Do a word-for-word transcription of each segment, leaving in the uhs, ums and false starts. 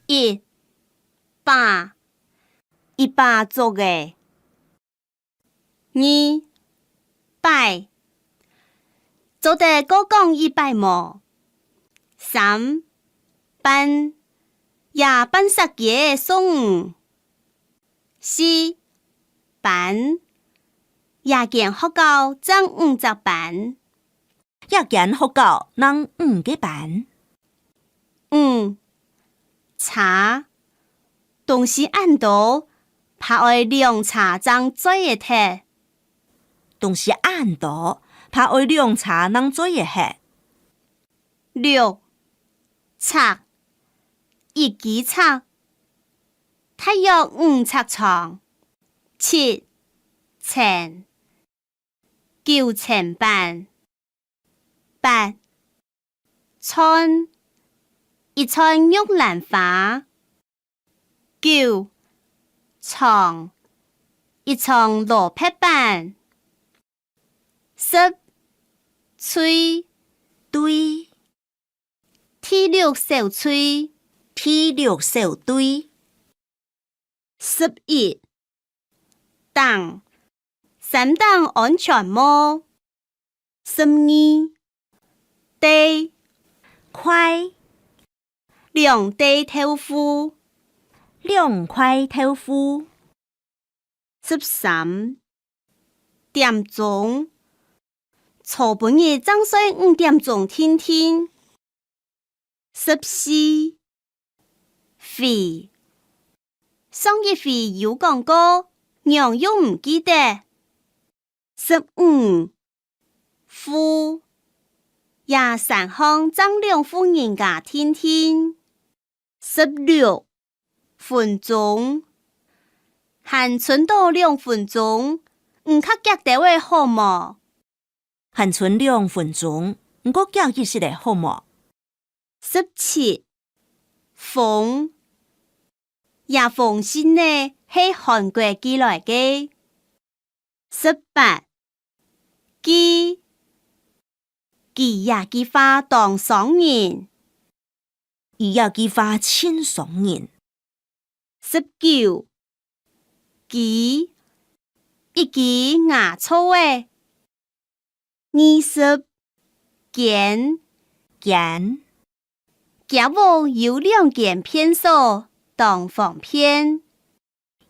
一，把，一把竹仔。二，擺，做得過講一擺無？三，班，這班設計个送你。四，班，這間學校正五隻班。 這間學校正五個班。五，車，東西恁多，怕愛兩車正載得忒。東西恁多，怕愛兩車正載得忒。六，尺，一支尺，大約五尺長。七，層， 九層板。八，串，一串玉蘭花。九，床，一床蘿蔔板。十，隊，隊。 第六小隊，第六小隊。十一，頂，三頂安全帽。十二，塊，塊，兩塊豆腐，兩塊豆腐。 十三，點鐘，昨晡日正睡五點鐘定定。十四，回，上一回有講過，仰又毋記得？十五，戶，這山項正兩戶人家定定。十六， 分鐘，還伸到兩分鐘，你較遽兜仔好無？還伸兩分鐘，你過遽一息仔好無？十七，封，這封信仔係韓國寄來个。十八，句，佢這句話當傷人。 佢這句話盡傷人。十九，居，一居𠊎坐仔。二十，間，間，厥屋有兩間便所，當方便。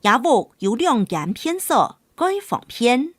厥屋有兩間便所，蓋方便。